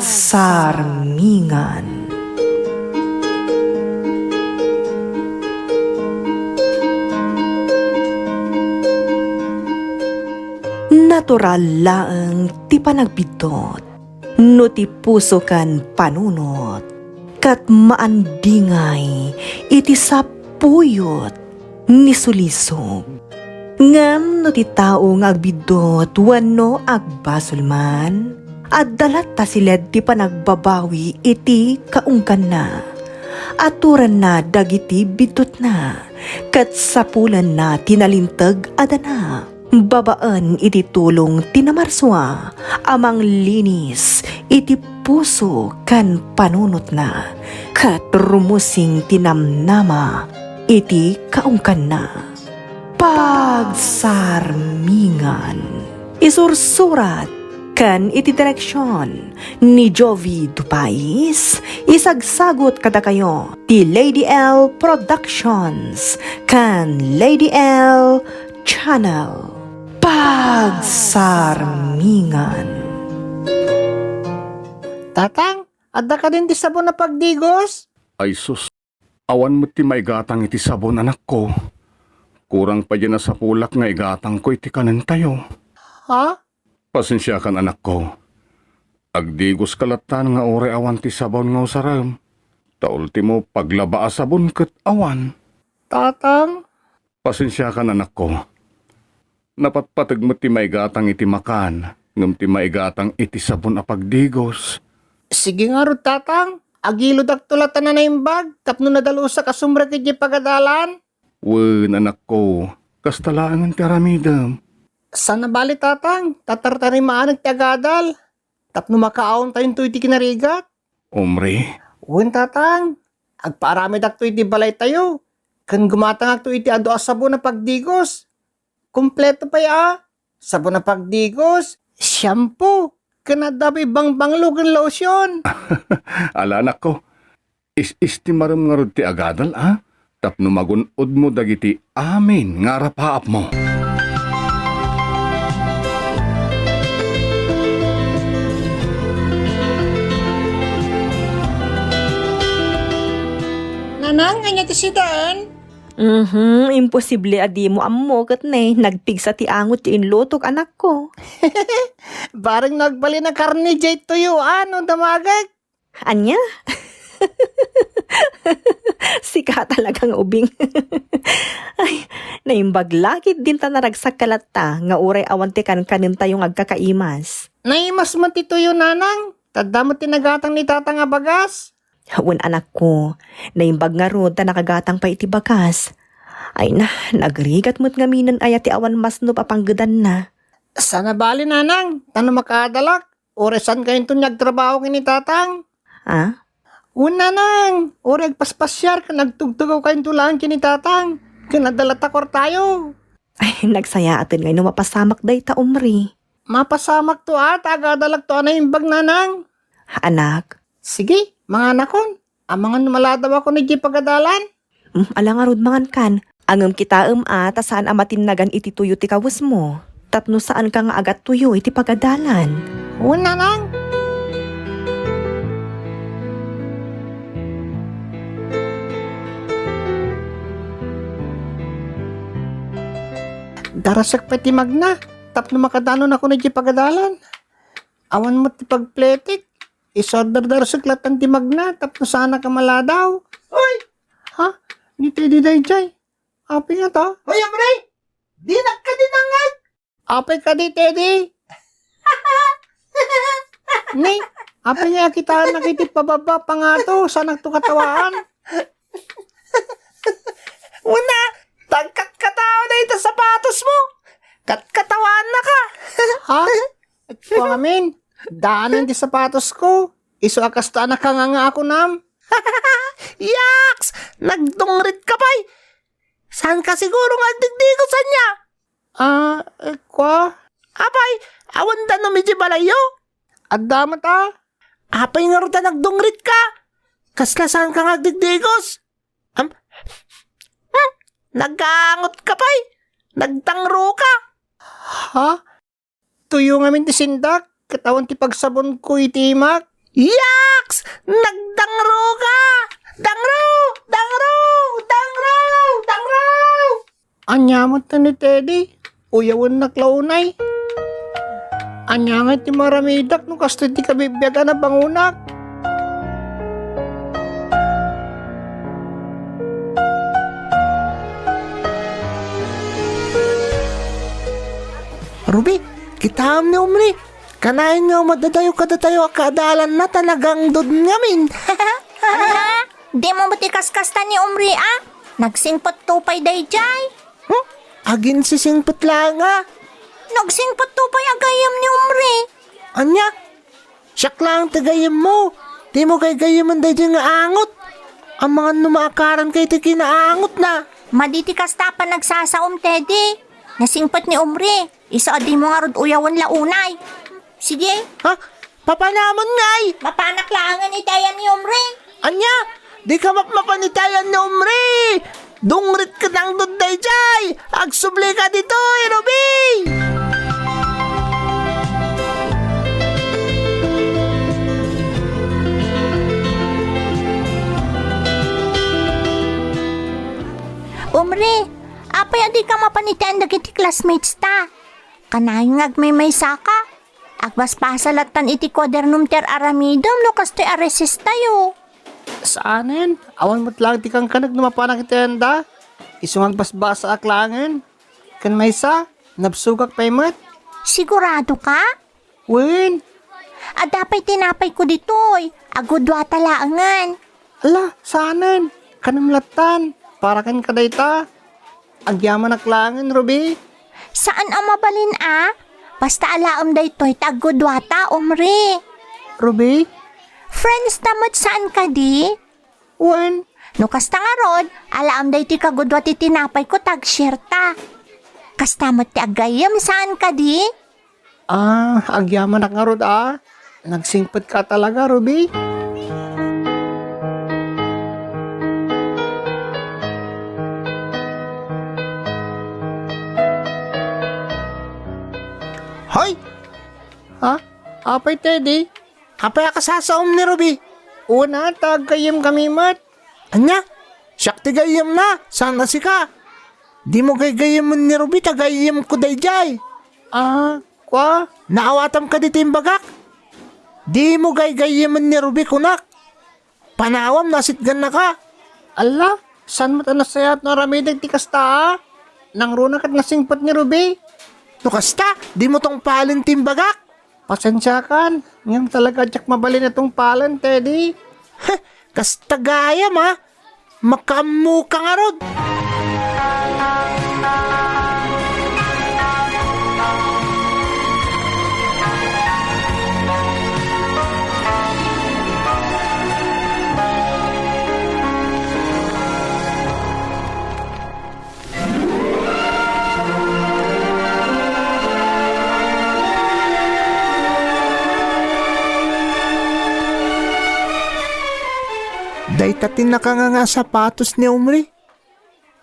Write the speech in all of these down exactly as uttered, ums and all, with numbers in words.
Pagsarmingan. Natural laeng ti panagbiddut no ti puso ken panunot ket maandingay iti sapuyot ni sulisog. Ngem no ti tao nga agbiddut wenno agbasol man, adda latta siled ti panagbabawi iti kaungganna. Aturanna dagiti biddutna, ket sapulanna ti nalinteg a dana. Babaen iti tulong ti namarsua a manglinis iti puso ken panunotna, ket rumusing ti namnama iti kaungganna. Pagsarmingan. Isursurat ken iti direksion ni Jovi Dupais, isagsagut kadakayo ti Lady L Productions ken Lady L Channel. Pagsarmingan. Tatang, adda kadin ti sabon a pagdigos? Ay sus, awan met ti maigatang iti sabon, anakko. Kurang pay diay a sapulak nga igatangko iti kanentayo. Ha? Pasensiakan, anakko. Agdigoska lattan nga uray awan ti sabon nga usarem. Ta ultimo, paglaba a sabon ket awan. Tatang? Pasensiakan, anakko. Napatpateg met ti maigatang iti makan, ngem ti maigatang iti sabon a pagdigos. Sige ngarud, Tatang. Agiludakto lattan a naimbag tapno nadalusak a sumrek idiay pagadalan. Wen, anakko, kasta laengen ti aramidem. Saan a bali, Tatang, ta tartarimaanek ti agadal tapno makaawantayonto iti kinarigat. Umri? Wen, Tatang, agpaaramidakto iti balaytayo, ken gumatangakto iti adu a sabon a pagdigos. Kompleto pay a sabon a pagdigos, shampoo, ken adda pay bangbanglo ken lotion. Ala, anakko, is-istimarem ngarud ti agadal, a? Tapno magun-odmo dagiti amin nga arapaapmo. Nanang, ania ti sidaen? Mhm, imposible a dimo ammo ket ne, nagpigsa ti angot ti inlutok, anakko. Bareng no agbalin a karne diay tuyo, a, no damagek. Ania? Sika talaga nga ubing. Ay, naimbag la ketdin ta naragsak ka latta nga uray awan ti kankanentayo nga agkakaimas. Naimas met ti tuyo, Nanang. Tadda met ti nagatang ni Tatang a bagas. Wen, anakko, naimbag ngarud ta nakagatang pay iti bagas. Ay na, nagrigat met ngaminen aya ti awan masnop a panggedanna. Saan a bali, Nanang, ta no makaadalak, uray saankayonto nga agtrabaho ken ni Tatang. A? Wen, Nanang, uray agpaspasiar ken agtugtugawkayonto laeng ken ni Tatang, ken adda latta kuartayo. Ay, nagsayaaten ngay no mapasamak dayta, Omri. Mapasamakto a, ta agadalakto a naimbag, Nanang. Anak. Sige, manganakon. Amangan no maladawakon idiay pagadalan. Hmm, ala ngarud, mangankan. Ngem kitaem a ta saan a matinnagan iti tuyo ti kawesmo. Tapno saanka nga agattuyo iti pagadalan. Wen, Nanang. Darasek pay ti magna tapno makadanonakon idiay pagadalan. Awan met ti pagpletek. Isu a dardarasek lattan ti magna tapno saanak a maladaw. Hoy! Ha? Ni Teddy daydiay. Apay ngata? Hoy, Omri! Dinak kadi nangngeg? Apay kadi, Teddy? Ni, apay nga akitaennak iti pababa, pangato, saanakto katawaan? Wen a, tagkatkatao dayta sapatosmo. Katkatawaannaka. Ha? Kuamin, daanen ti sapatosko. Isu a kasta a nakanganga a kunam. Yaks! Nagdungritka pay! Saanka siguro nga agdigdigos ania? Ah, eh, kua? Apay, awan danum idiay balayyo? Adda met a. Apay ngarud a nagdungritka? Kasla saanka nga agdigdigos? Am, hmm, nagangotka pay? Nagtangruka? Ha? Tuyo ngamin ti sindak, ket awan ti pagsabonko iti imak. Yaks! Nagdangro ka! Dangro! Dangro! Dangro! Dangro! Ania met ni Teddy? Uyawennak la unay. Ania ngay ti maramidek no kastoy ti kabibiag a nabangonak? Ruby, kitaem ni Omri. Kanayon nga umadadayo kadatayo a kaadalanna ta nagangdod ngamin. Ania? Dimo met ikaskasta ni Omri a? Nagsingpetto pay daydiay. Hmm? Aginsisingpet laeng a. Nagsingpetto pay a gayyem ni Omri. Ania? Siak laeng ti gayyemmo. Dimo gaygayyemen daydiay nga angot. Amangan no maakaranka iti kinaangotna. Madi ti kasta a panagsasaom, Teddy. Nasingpet ni Omri. Isu a dimo ngarud uyawen la unay. Sige. Ha? Papanamon ngay? Mapanak laengen iti ayan ni Omri. Ania? Dika mapmapan iti ayan ni Omri! Dungrit ket nangdud daydiay! Agsublika ditoy, Ruby! Omri, apay a dika mapan iti ayan dagiti classmates ta? Kanayon nga agmaymaysa ka. Agbasbasa lattan iti kuadernom ti ar-aramidem no kastoy a recess tayo. Saanen, awan met laeng ti kankaneg no mapanak iti ayanda. Isu nga agbasbasaak laengen. Ken maysa, nabsogak pay met. Sigurado ka? Wen. Adda pay tinapay ko ditoy. Agudua ta laengen. Ala, saanen. Kanem lattan. Para kenka dayta. Agyamanak laengen, Ruby. Saan a mabalin a? Basta alaem daytoy ta agguduata, Omri. Ruby? Friends ta met saan kadi? Wen. No kasta ngarud, alaem daytoy kagudua ti tinapay ko ta agshare ta. Kasta met ti aggayyem saan kadi? Ah, agyamanak ngarud a. Nagsingpet ka talaga, Ruby. Hoy! Ha? Apay, Teddy? Apay a kasasaom ni Ruby? Una, ta aggayyem kami met. Ania? Siak ti gayyemna, saan a sika. Dimo gaygayyemen ni Ruby ta gayyemko daydiay. Ah, kua? Naawatam kadi ti imbagak? Dimo gaygayyemen ni Ruby, kunak. Panawam no asitgannaka. Alla, saan met a nasayaat no aramidek ti kasta a? Nangruna ket nasingpet ni Ruby. No kasta, dimo tungpalen ti imbagak. Pasensiakan, ngem talaga a diak mabalin a tungpalen, Teddy. Heh, kasta gayam a. Makaammoka ngarud. Dayta ti nakanganga a sapatos ni Omri.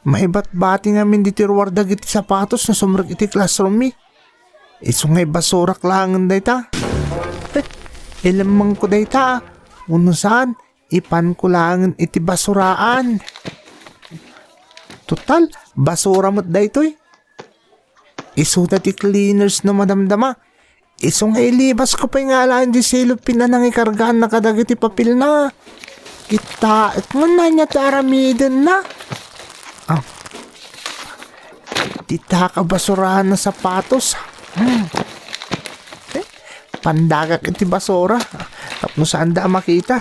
Maibatbati ngamin ditoy ruar dagiti sapatos no sumrek iti classroom-mi. Isu nga ibasurak laengen dayta. Eh, ilemmengko dayta, wenno saan, ipanko laengen iti basuraan. Total, basura met daytoy. Isuda ti cleaners no madamdama. Isu nga ilibasko pay nga alaen di silopin a nangikargaanna kadagiti papelna. Kitaek man ania ti aramidenna. Ah. Dita kabasurahan a sapatos. Hmm. Eh, pandagak iti basura. Tapno saanda a makita.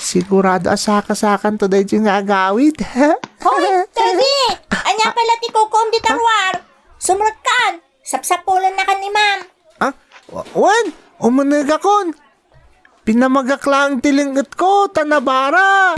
Sigurado a sakasakanto daytoy nga agawid. Hoy, Teddy! Ania pay la ti kukuam dita ruar? Sumrekkan! Sapsapulennakan ni Ma'am. Ah, wa-, wen, umenegakon. Pinamagak laeng ti leng-etko, ta nabara.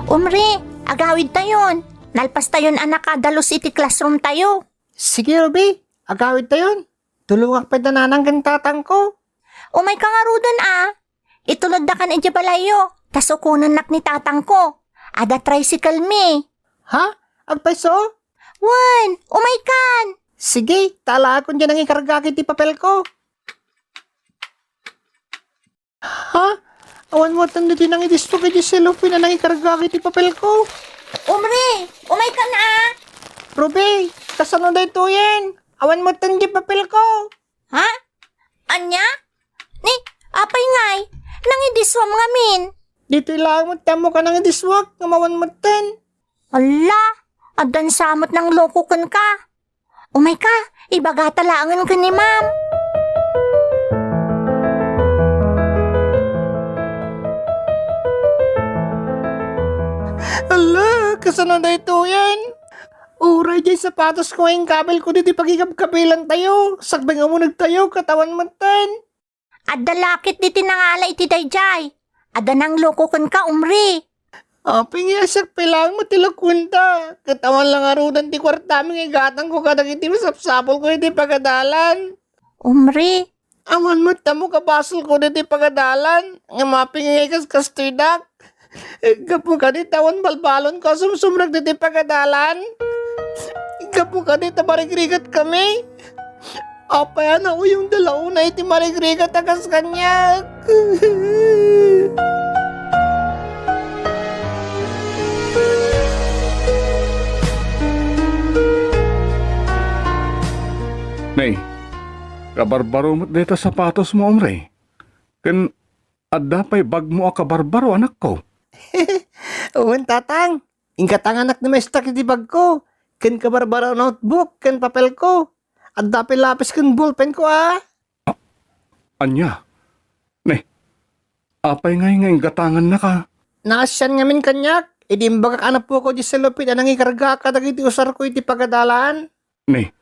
Omri, agawidtayon. Nalpastayon a nakadalus iti classroom tayo. Sige, Ruby. Agawidtayon. Tulongak pay da nanang ken tatangko. Umayka ngaruden a. Ituloddakan idiay balayyo, ta sukonennak ni tatangko. Adda tricycle mi. Ha? Agpayso? Wen, umaykan. Sige, ta alaakon diay nangikarga iti papelko. Ha? Awan metten ditoy nangidiswak iti cellophane a nangikarga iti papelko. Omri, umaykan a. Ruby, kasano daytoyen? Awan metten diay papelko. Ha? Ania? Ni, apay ngay? Nangidiswam ngamin. Ditoy laeng met ti ammoka nangidiswak, ngem awan metten. Alla, addan sa met nangloko kenka. Umayka, ibagata laengen ken ni Ma'am. Alla, kasano daytoyen? Uray diay sapatosko nga inkabilko ditoy pagikabkabilantayo, sakbay nga umunegtayo, ket awan metten. Adda lakit ditoy nangala iti daydiay. Adda nangloko kenka, Omri. Apay nga siak pay laeng met ti lokoenta, ket awan la ngaruden ti kuartami nga igatangko kadagiti masapsapulko iti pagadalan. Omri. Awan met ammo kabasolko ditoy pagadalan, ngem apay nga ikaskas toy dak. Gapu kadi ta awan balbalonko a sumsumrek ditoy pagadalan. Gapu kadi ta marigrigatkami. Apay a nauyongda la unay iti marigrigat a kas kaniak? Nay, kabarbaro met dayta sapatosmo, Omri. Ken adda pay bagmo a kabarbaro, anakko? Wen, Tatang. Inkatanganak ni Maestra iti bagko, ken kabarbaro a notebook ken papelko. Adda pay lapis ken bolpenko a. Ania? Ne, apay ngay nga inggatangannaka? Naasian ngamin kaniak, idi imbagak a napukaw diay cellophane a nangikargaak kadagiti usarko iti pagadalan. Ne,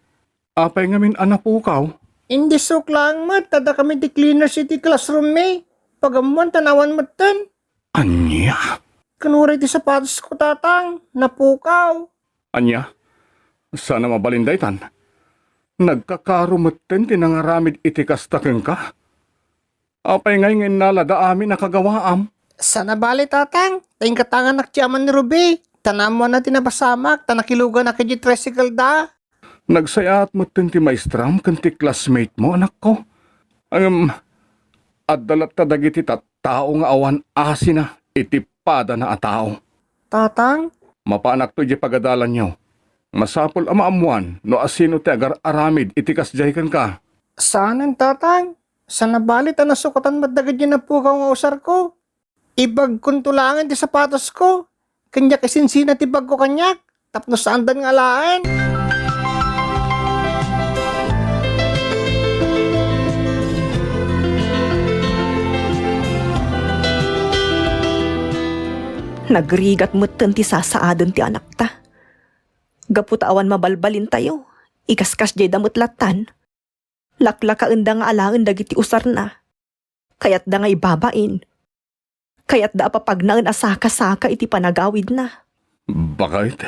apay ngamin a napukaw? Indiswak laeng met ta dakami ti cleaners iti classroom mi. Pagammoan ta awan metten. Ania? Ken uray ti sapatosko, Tatang, napukaw. Ania? Saan a mabalin daytan? Nagkakaro metten ti nangaramid iti kasta kenka? Apay ngay nga innalada amin a kagawaam? Saan a bale, Tatang, ta inkatanganak ti ama ni Ruby, ta naammoanna ti napasamak, ta nakiluganak idiay tricycle da. Nagsay-at metten ti maestram ken ti classmate mo, anakko. Ngem, adda latta dagiti tattao nga awan asina iti padana a tao. Tatang? Mapanakto idiay pagadalanyo. Masapul a maammoan no asino ti agar-aramid iti kasdiay kenka. Saanen, Tatang. Saan a bale ta nasukatan met dagiti napukaw nga usarko. Ibagkonto laengen ti sapatosko, ken diak isinsina ti bagko kaniak, tapno saandan nga alaen. Nagrigat metten ti sasaaden ti anakta. Gapu ta awan mabalbalintayo, ikaskasdiayda met lattan. Laklakaenda nga alaen dagiti usarna. Kayatda nga ibabain. Kayatda a papagnaen a saka-saka iti panagawidna. Baket?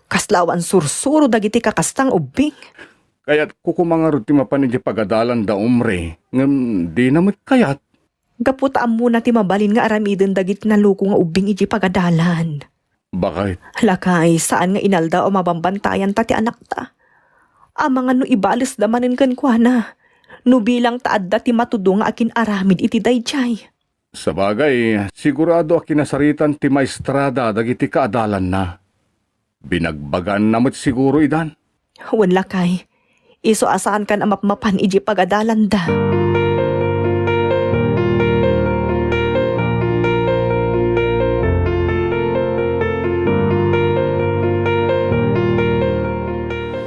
Kasla awan sursuro dagiti kakasta nga ubbing. Kayatko koma ngarud ti mapan idiay pagadalanda, Omri, ngem dina met kayat. Gapu ta ammona ti mabalin nga aramiden dagiti naloko nga ubbing idiay pagadalan. Baket? Lakay, saan nga inaldaw a mabambantayan ta ti anakta. Amangan no ibalesda manen kenkuana, no bilang ta adda ti matudo nga akin-aramid iti daydiay. Sabagay, sigurado a kinasaritan ti maestrada dagiti kaadalanna. Binagbagaanna met siguro idan. Wen lakay, isu a saankan a mapmapan idiay pagadalanda.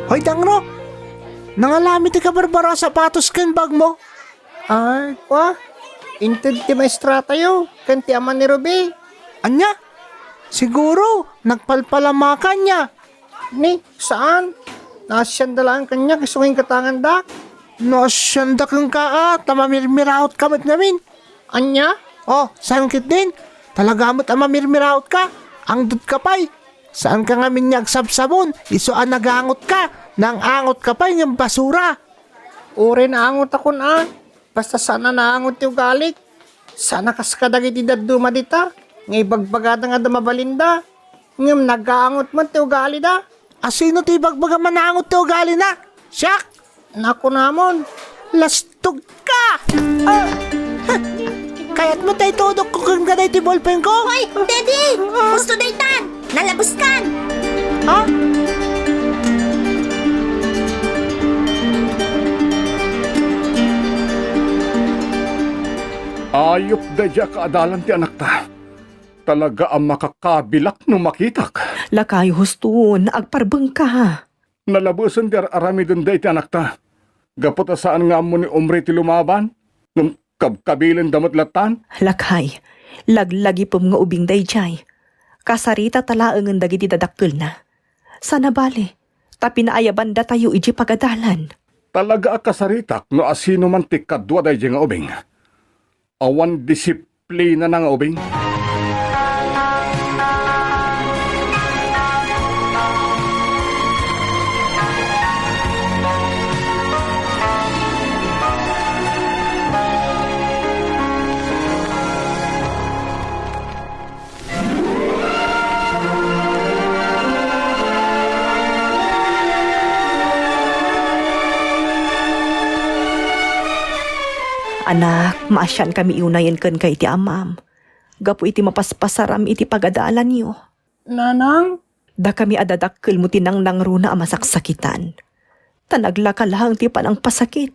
Hoy, Dangro! Nangalami ti kabarbaro a sapatos ken bagmo. Ay, kua, inted ti maestratayo ken ti ama ni Ruby. Ania? Siguro, nagpalpalamakanna. Ni, saan? Naasianda laeng kaniak isu nga inkatangandak. Naasianda kenka a, ta mamirmiraotka met ngamin. Ania? Oh, saan ketdin? Talaga met a mamirmiraotka. Angdotka pay. Saanka ngamin nga agsabsabon, isu a nagangotka. Nangangotka pay ngem basura. Uray naangotakon a, basta saan a naangot ti ugalik. Saan a kas kadagiti dadduma dita, nga ibagbagada nga adda mabalinda. ngem nagangot met ti ugalida. Asino ti ibagbaga manangot ti ugalina? Siak? Nakunamon. Lastog ka! Ah! Kayatmo ta itudok ko kenka daytoy ballpen ko? Hoy, Teddy! Gusto daytan! Nalabuskan! Ha? Ayup daydiay a kaadalan ti anakta. Talaga a makakabilak no makitak. Lakay, huston, agparbengka. Nalabesen ti ar-aramidenda iti anakta. Gapu ta saan nga ammo ni Omri ti lumaban, ngem kabkabilenda met lattan. Lakay, laglagipem nga ubing daydiay. Kasaritata laengen dagiti dadakkelna. Sana bale, ta pinaayabandatayo idiay pagadalan. Talaga a kasaritak no asino man ti kadua daydiay nga ubing. Awan disiplinana nga ubing. Anak, maasiankami unayen kenka iti amam, gapu iti mapaspasaram iti pagadalanyo. Nanang? Dakami a dadakkelmo ti nangnangruna a masaksakitan. Ta naglaka laeng ti panangpasakit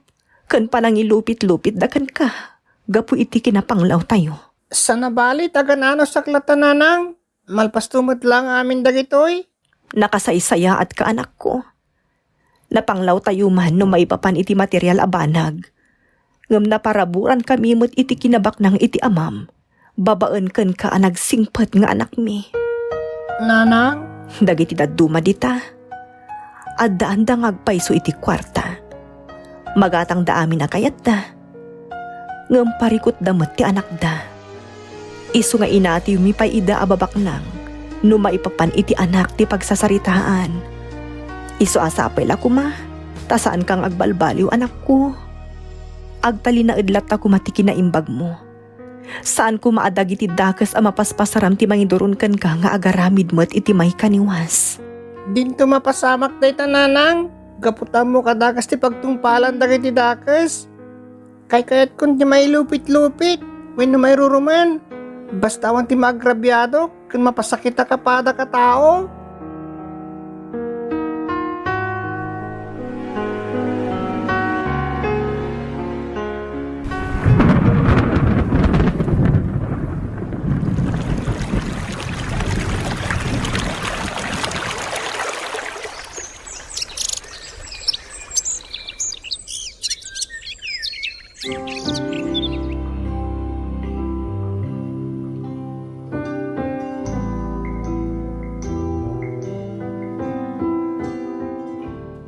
ken panangilupit-lupitda kenka gapu iti kinapanglawtayo. Sana bale, taga-nano sak latta, Nanang? Malpasto met laeng amin dagitoy? Nakasaysayaatka, anakko. Napanglawtayo man no maipapan iti material a banag. Ngem naparaburankami met iti kinabaknang iti amam, babaen kenka a nagsingpet nga anakmi. Nanang? Dagiti dadduma dita, addaanda nga agpayso iti kuarta. Magatangda amin a kayatda, ngem parikutda met ti anakda. Isu nga inatewmi pay ida a babaknang no maipapan iti anak ti pagsasaritaan. Isu a sapay la koma ta saanka nga agbalbaliw, anakko. Agtalinaed latta koma ti kinaimbagmo. Saan koma a dagiti dakes a mapaspasaram ti mangiduron kenka nga agaramid met iti maikaniwas. Dinto mapasamak dayta, Nanang, gapu ta ammok a dakes ti pagtungpalan dagiti dakes. Kaykayatkon ti mailupit-lupit wenno mairurumen. Basta awan ti maagrabiadok ken mapasakitak a padak a tao.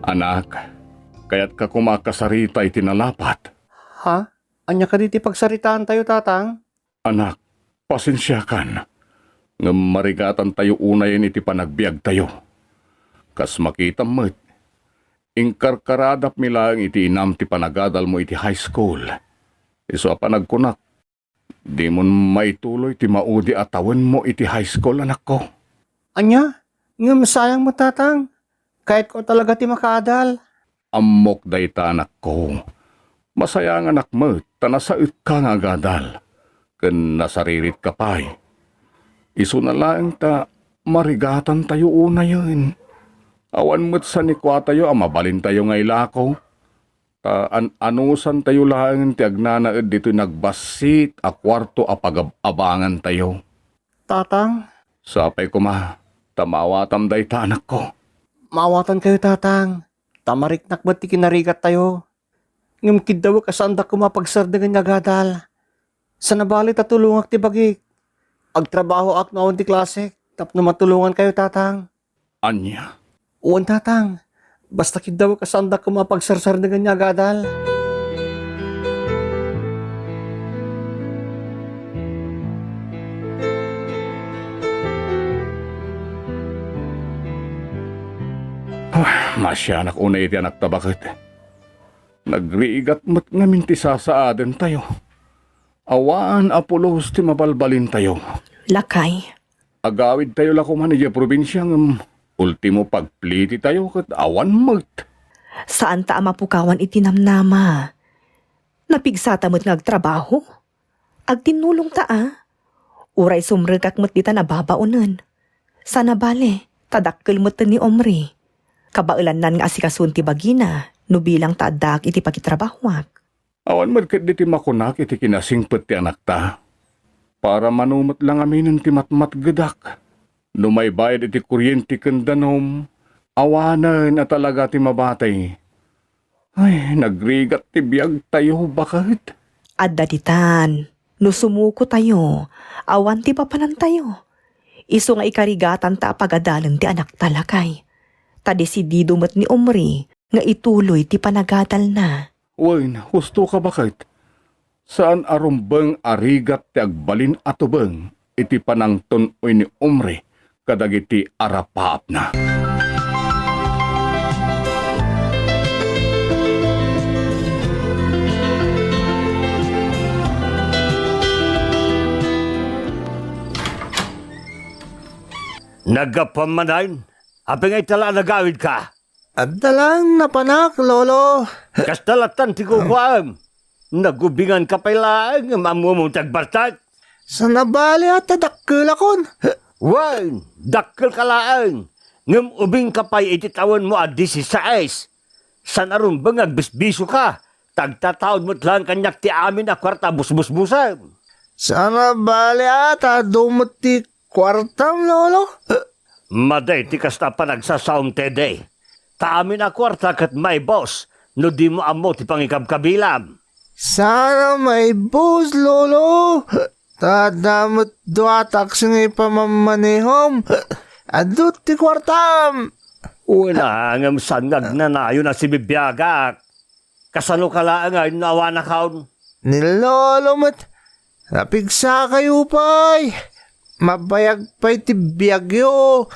Anak, kayatka koma a kasarita iti nalapat? Ha? Ania kadi ti pagsaritaantayo, Tatang? Anak, pasensiakan, ngem marigatantayo unayen iti panagbiagtayo. Kas makitam met, inkarkaradapmi laeng iti inam ti panagadalmo iti high school. Isu a panagkunak, dimon maituloy ti maudi a tawenmo iti high school, anakko. Ania? Ngem sayang met, Tatang. Kayatko talaga ti makaadal. Ammok dayta, anakko. Masayanganak met ta nasaetka nga agadal, ken nasariritka pay. Isuna laeng ta marigatantayo unayen. Awan met sanikuatayo a mabalintayo nga ilako, ta an-anusantayo laeng ti agnanaed ditoy nagbassit a kuarto a pagab-abangantayo. Tatang? Sapay koma ta maawatam dayta, anakko. Maawatankayo, Tatang, ta mariknak met ti kinarigattayo. Ngem kiddawek a saandak koma a pagsardeng nga agadal. Sana bale ta tulongak ti bagik. Agtrabahoak no awan ti klasek tapno matulongankayo, Tatang. Ania? Wen, Tatang. Basta kiddawek a saandak koma a pagsarsardeng nga agadal. Ah, maasianak unay iti anakta baket. Nagrigat met ngamin ti sasaadentayo. Awan a pulos ti mabalbalintayo. Lakay, Agawidtayo la koman idiay probinsia ngem ultimo pagplititayo ket awan met. Saanta a mapukawan iti namnama. Napigsata met nga agtrabaho. Agtinnulongta a. Uray sumrekak met dita nababaonen. Sana bale, ta dakkel met ni Omri. Kabaelannan nga asikasoen ti bagina no bilang ta addaak iti pakitrabahoak. Awan met ketdi ti makunak iti kinasingpet ti anakta. Para mano met la ngaminen ti matmatgedak. No maibayad iti kuryente ken danum, awanen a talaga ti mabati. Ay, nagrigat ti biagtayo, baket. Adda ditan, no sumukotayo, awan ti papanantayo. Isu nga ikarigatanta a pagadalen ti anakta, lakay. Ta desidido met ni Omri nga ituloy ti panagadalna. Wen, husto ka, baket. Saan a rumbeng a rigat ti agbalin a tubeng iti panangtun-oy ni Omri kadagiti arapaapna. Naggapuam manen? Apay nga ita la a nagawidka? Adda laeng napanak, Lolo. Kasta lattan ti kukuam. Nagubinganka pay laeng ngem ammom ti agbartek. Sana bale a ta dakkelakon. Wen, dakkelka laeng. Ngem ubingka pay iti tawenmo a disisais. Saan a rumbeng nga agbisbisioka. Ta agtataud met laeng kaniak ti amin a kuarta a busbusbusem. Sana bale a ta adu met ti kuartam, Lolo? Madi ti kasta a panagsasaom, Teddy. Ta amin a kuarta ket maibus no dimo ammo ti pangikabkabilam. Sana maibus, Lolo. Ta adda met dua a taksi nga ipamammanehom. Adu ti kuartam. Wen a, ngem saan nga agnanayon a sibibiagak. Kasanoka laeng no awanakon? Ni Lolo met, napigsakayo pay. Mabayag pay ti biagyo.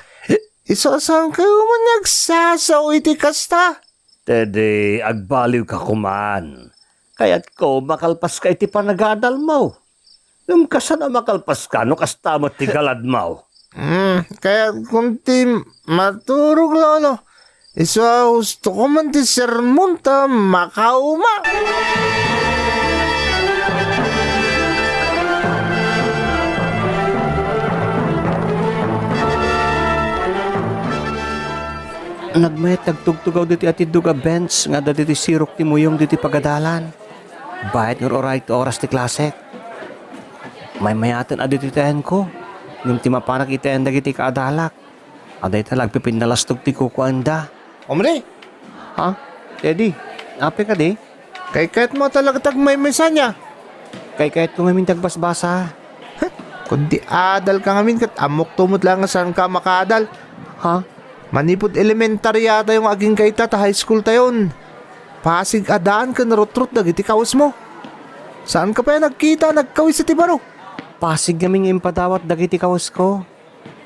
Isu a saankayo man nga agsasao iti kasta. Teddy, agbaliwka koman. Kayatko, makalpaska iti panagadalmo. Ngem kasano a makalpaska no kasta met ti galadmo? Hmm, kayatkon ti maturog, Lolo. Isu a hustoko man ti sermon ta makauma. Nagmayat ti agtugtugaw ditoy atiddog a bench nga adda ditoy sirok ti muyong ditoy pagadalan. Bayat nga ur-uray ti oras ti klasek. Maymayaten a ditoy ti ayanko, ngem ti mapanak iti ayan dagiti kaadalak, a dayta la agpipinnalastog ti kukuanda. Omri! Ha? Teddy, apay kadi? Kaykayatmo a talaga ti agmaymaysa ania? Kaykayatko ngamin ti agbasbasa. Huh? Kundi adalka ngamin ket ammokto met laeng nga saanka a makaadal. Ha? Manipud elementarya tayo nga agingga ita ta high school tayon. Pasig a daan ken rutrot dagiti kawesmo. Saanka pay a nagkita a nagkawis iti baro? Pasig ngamin nga impadawat dagiti kawesko.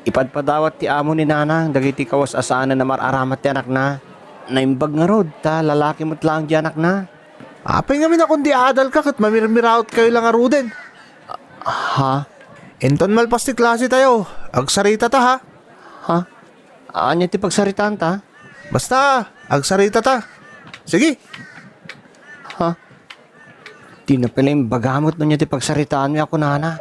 Ipadpadawat ti amo ni Nanang dagiti kawes a saanen a mar-aramat ti anakna. Naimbag ngarud ta lalaki met laeng ti anakna. Apay ngamin a kundi adalka ket mamirmirautkayo la ngaruden? Ha? Inton malpas ti klase tayo, agsaritata, ha? Ha? Ania ti pagsaritaanta? Basta, agsaritata. Sige. Ha? Dina pay la imbagam no ania ti pagsaritaanmi a kunana.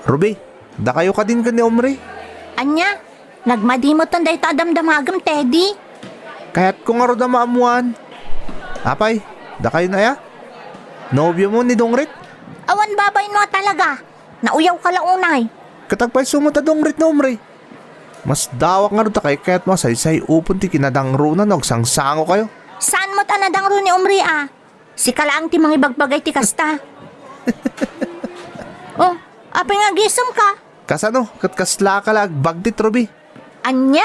Ruby, dakayo kadin ken ni Omri? Ania? Nagmadi metten dayta a damdamagem, Teddy. Kayatko ngarud a maammuan. Apay, dakayon aya? Nobiomo ni Dongrit? Awan babainmo a talaga. Nauyawka la unay. Ket agpayso met a Dongrit ni Omri? Masdawak ngarud ta kaykayatmo a saysay-upon ti kinadangrona no agsangsangokayo. Saan met a nadangro ni Omri a? Sika laeng ti mangibagbagay ti kasta. Oh, apay nga agisemka? Kasano? Ket kaslaka la agbagtit, Ruby? Ania?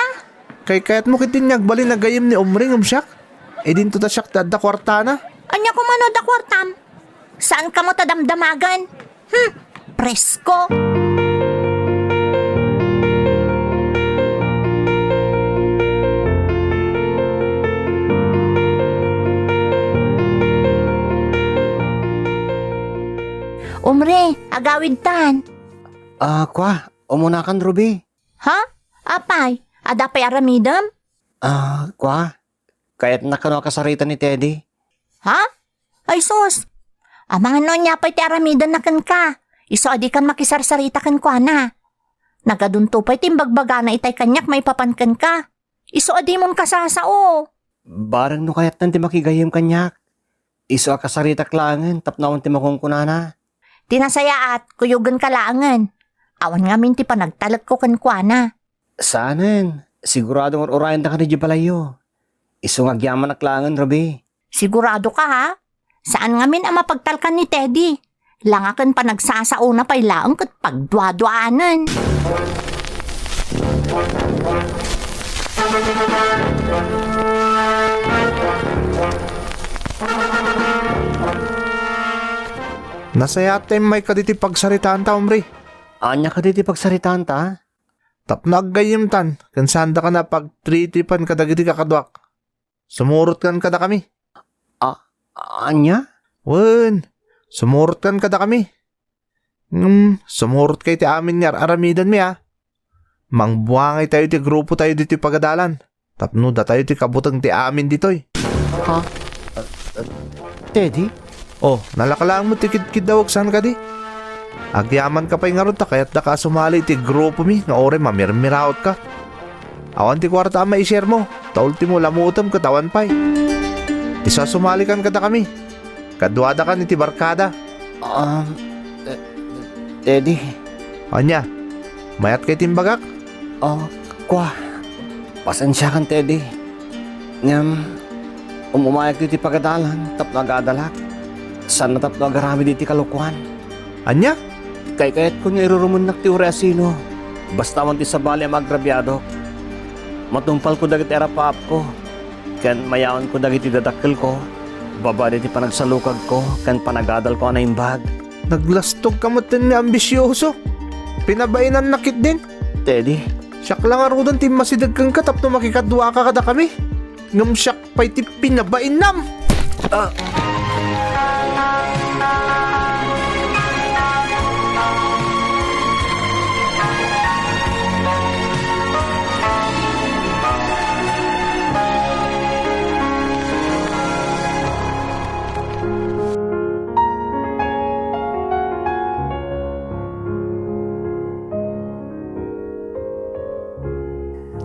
Kaykayatmo ketdin nga agbalin a gayyem ni Omri ngem siak? Idinto ta siak ti adda kuartana. Ania koma no adda kuartam? Saanka met a damdamagen? Hmm, presko! Agawidtan. Ah, kua, umunakan, Ruby. Ha? Apay, adda pay aramidem? Ah, kua, kayatnak kano a kasaritan ni Teddy. Ha? Ay sus! Amangan no ania pay ti aramidenna kenka. Isu a dikan makisarsarita kenkuana. Nagadunto pay ti imbagbagana itay kaniak maipapan kenka. Isu a dimon kasasao. Bareng no kayatnan ti makigayyem kaniak. Isu a kasaritak laengen tapno awan ti makunkunana. Ti nasayaat, kuyogenka laengen. Awan ngamin ti panagtalekko kenkuana. Saanen, sigurado nga ur-urayendaka idiay balayyo. Isu nga agyamanak laengen, Ruby. Sigurado ka, ha? Saan ngamin a mapagtalkan ni Teddy. Langaken panagsasaona pay laeng ket pagduaduaanen. Nasayaat ta immay kaditi pagsaritaanta, Omri. Ania kaditi pagsaritaanta? Tapno aggayyemtan, ken saandaka a pagtritipan kadagiti kakaduak. Sumurotkan kadakami. A-, ania? Wen, sumurotkan kadakami. Ngem, sumurotkayo iti amin nga ar-aramidenmi, a. Mangbuangaytayo iti grupotayo ditoy pagadalan. Tapno datayo ti kabuteng ti amin ditoy. Ha? Teddy? Oh, nalaka laeng met ti kidkiddawek saan kadi? Agyamanka pay ngarud ta kayatdaka a sumali iti grupomi nga uray mamirmiraotka. Awan ti kuarta a maisharemo, ta ultimo lamutem ket awan pay. Isu a sumalikan kadakami. Kaduadakan iti barkada. Um, eh, Teddy. Ania? Mayat kay timbagak? Ah, kua. Pasensiakan, Teddy. Ngem, um-umayak iti pagadalan tapno agadalak. Saan a tapno agaramid iti kalokuan. Ania? Kaykayatko nga irurumennak ti uray a sino. Basta awan ti sabali a maagrabiadok. Matumpalko dagiti arapaapko. Ken mayaonko dagiti dadakkelko, babaen iti panagsalukagko ken panagadalko a naimbag. Naglastogka metten nga ambisioso. Pinabainanna ketdin. Teddy. Siak la ngaruden ti immasideg kenka tapno makikaduaka kadakami. Ngem siak pay ti pinabainam. Ah.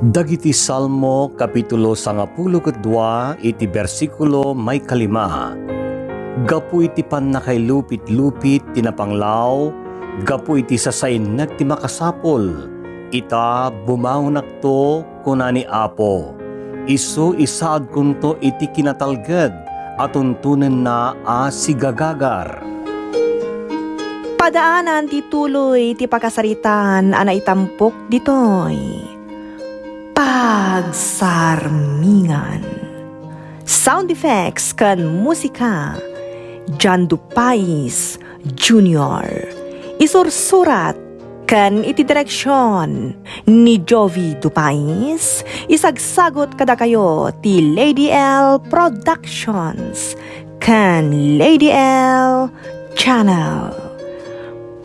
Dagiti Salmo, kapitulo sangapulo ket dua, iti bersikulo maikalima. Gapu iti pannakailupit-lupit ti napanglaw, gapu iti sasainnek ti makasapul, ita, bumangonakto, kuna ni Apo. Isu isaadkonto iti kinatalged a tuntonenna a sigagagar. Padaanan ti tuloy ti pakasaritaan a naitampok ditoy. Pagsarmingan. Sound effects ken musika, John Dupais Junior. Isursurat ken iti direksion ni Jovi Dupais, isagsagut kadakayo ti Lady L Productions ken Lady L Channel.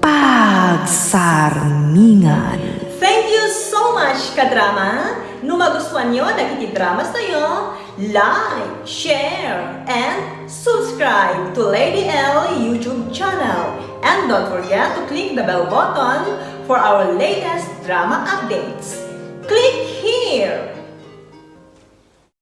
Pagsarmingan. Thank you so much, kadrama. No magustuanyo dagiti dramas tayo, like, share, and subscribe to Lady L YouTube channel. And don't forget to click the bell button for our latest drama updates. Click here!